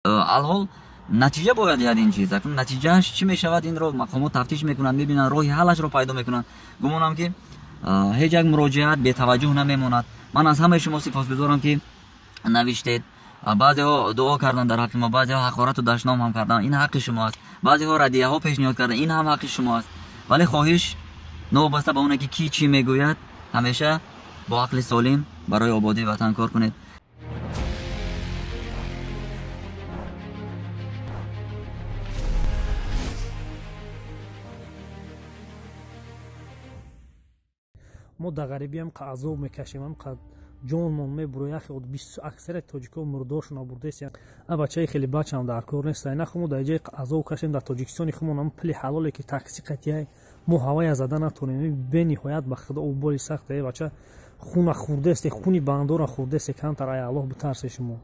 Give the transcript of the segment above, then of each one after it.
Алҳол натиҷа бояд диҳад ин чиз. Акнун натиҷааш чӣ мешавад, инро мақомот тафтиш мекунанд, мебинанд, роҳи ҳаллашро пайдо мекунанд. Гумонам ки ҳеҷ як муроҷиат бетаваҷҷӯҳ намемонад. Ман аз ҳамаи шумо сипосгузорам ки навиштед. Баъзеҳо дуо карданд дар ҳаққи мо, баъзеҳо ҳақорату дашном ҳам карданд, ин ҳаққи шумо аст. Баъзеҳо радияҳо пешниҳод карданд, ин ҳам ҳаққи шумо аст. Вале хоҳиш новобаста ба оне ки кӣ чӣ мегӯяд, ҳамеша бо ақли солим барои ободии ватан кор кунед. Мо дар ғарибиам азоб мекашем, ам ҷонмон мебурояд. Аксарияти тоҷикҳо мурдошона бурдест. А бачаи хеле бачам дар кор нест. Нахо мо дар ҷои азоб кашем дар Тоҷикистони хумон, ам пули ҳалоле ки такси қатияй мо ҳавая зада натонем. Бениҳоят ба худо оболи сахт. Е бача хуна хурдесте, хуни бандора хурдесте, камтар ай Аллоҳ битарсе шумо.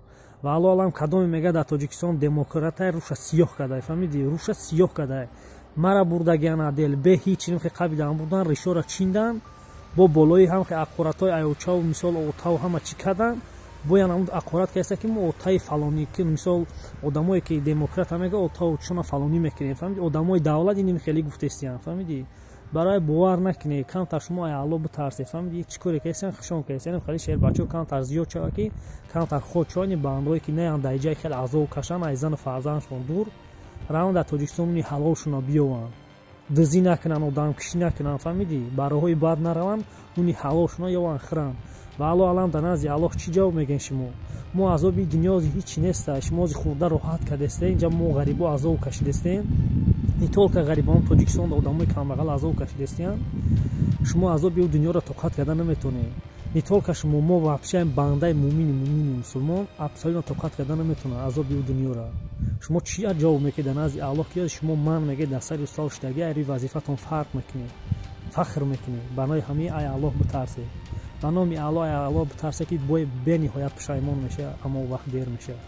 Ва Аллоҳ алам кадоме мега дар Тоҷикистон демократай руша сиёҳ кадай, фаҳмиди? Руша сиёҳ кадай. Мара бурдагиан адел бе ҳеҷ чиз қабидан бурдан, ришора чиндан, бо болои ҳам аққоратҳои аёчаву мисол отаву ҳама чӣ карданд, боян ҳамун аққорат каста ки мо отаи фалонӣ, ки мисол одамое ки демократа мега отаву чуна фалонӣ мекунем, фаҳмиди? Одамои давлат иним хеле гуфтестиян, фаҳмиди? Барои бовар накунед, камтар шумо ай Аллоҳ битарсед, фаҳмиди? Чӣ коре кастиян, хушон кастиян, хеле шербачаҳо камтар зиёд шава ки камтар ход шаванд, бандое ки неянд дар ҷои хеле азоб кашанд, ай зану фарзандшон дур раванд, дар Тоҷикистон уни ҳалолшона биёванд, дизӣ накунанд, одамкушӣ накунанд, фаҳмидӣ? Ба роҳҳои бад нараванд, уни ҳалолшона ёванд, хӯранд. Ва Аллоҳ алам дар назди Аллоҳ чӣ ҷавоб мегӯем шумо? Мо азоби дунё ҳеҷ неста, шумо ози хурда роҳат кардестем, инҷа мо ғарибо азоб кашидестем. Не только ғарибон, Тоҷикистон одамои камбағал азоб кашидестем. Шумо азоби ӯ дунёро тоқат карда наметонед. Не только шумо, мо вообще бандаи мумини мумини мусулмон абсолютно тоқат карда наметонад азоби ӯ дунёро. Шумо чӣ ҷавоб мекунед дар назди Аллоҳ ки шумо ман мегӯед дар сари устод шудагӣ, айри вазифатон фарқ мекунед, фахр мекунед. Барои ҳамин ай Аллоҳ битарсед. Ба номи Аллоҳ ай Аллоҳ битарсед ки бой бениҳоят пушаймон мешавад, аммо вақт дер мешавад.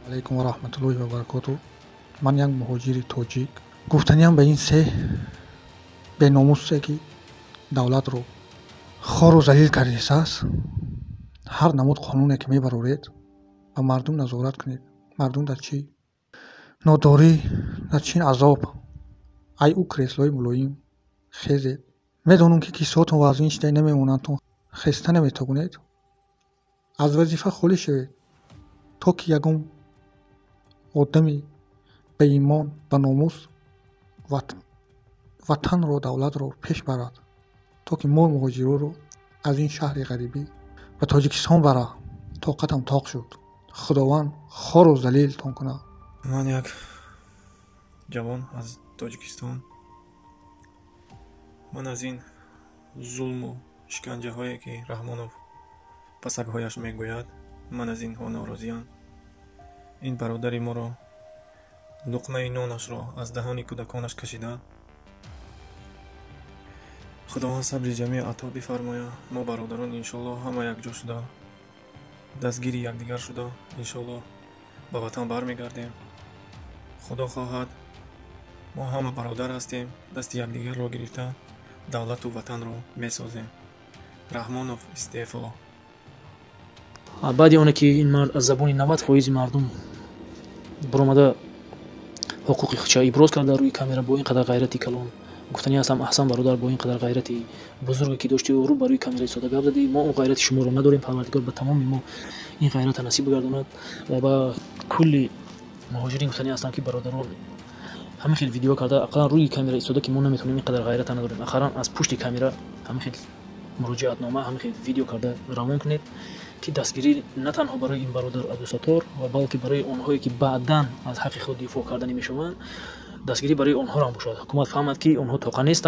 Алайкум ва раҳматуллоҳи ва баракоту. Ман як муҳоҷири тоҷик. Гуфтаниам ба ин се беномусе ки давлатро хору залил кардистааст, ҳар намуд қонуне ки мебароред ба мардум назорат кунед. Мардум дар чӣ нодорӣ, дар чӣ азоб, ай ӯ креслои мулоим хезед. Медонам ки кисоатон вазн шида намемонандтон, хеста наметавонед. Аз вазифа холӣ шавед, то ки ягон одами беимон, ба номус ватанро, давлатро пеш барад, то ки мо муҳоҷироро аз ин шаҳри ғарибӣ ба Тоҷикистон бара. Тоқатам тоқ шуд. Худованд хору залилтон кунад. Ман як ҷавон аз Тоҷикистон. Ман аз ин зулму шиканҷаҳое ки Раҳмонов ба сагҳояш мегӯяд, ман аз инҳо норозиам. Ин бародари моро луқмаи нонашро аз даҳони кӯдаконаш кашида. Худованд сабри ҷамеъ ато бифармояд. Мо бародарон иншоаллоҳ ҳама якҷо шуда, дастгири якдигар шуда, иншоаллоҳ ба ватан бармегардем. Худо хоҳад мо ҳама бародар ҳастем, дасти якдигарро гирифта давлату ватанро месозем. Раҳмонов истеъфо. Баъди оне ки ин мард аз забони 90% мардум баромада ҳуқуқи худша иброз кард дар рӯи камера бо ин қадар ғайрати калон, гуфтанӣ ҳастам аҳсан бародар, бо ин қадар ғайрати бузурге ки дошти рӯ ба рӯи камера истода гап задӣ. Мо он ғайрати шуморо надорем. Парвардигор ба тамоми мо ин ғайрата насиб бигардонад. Ва ба кулли муҳоҷирин гуфтанӣ ҳастам ки бародарон ҳамин хел видео карда ақаллан рӯи камера истода ки мо наметавонем, ин қадар ғайрата надорем, ақаллан аз пушти камера ҳамин хел муроҷиатнома, ҳамин хел видео карда равон кунед ки дастгирӣ на танҳо барои ин бародар Абдусаттор ва балки барои онҳое ки баъдан аз ҳаққи худ дифоъ карданӣ мешаванд, дастгирӣ барои онҳоро ҳам бошад. Ҳукумат фаҳмад ки онҳо тоқа нестанд.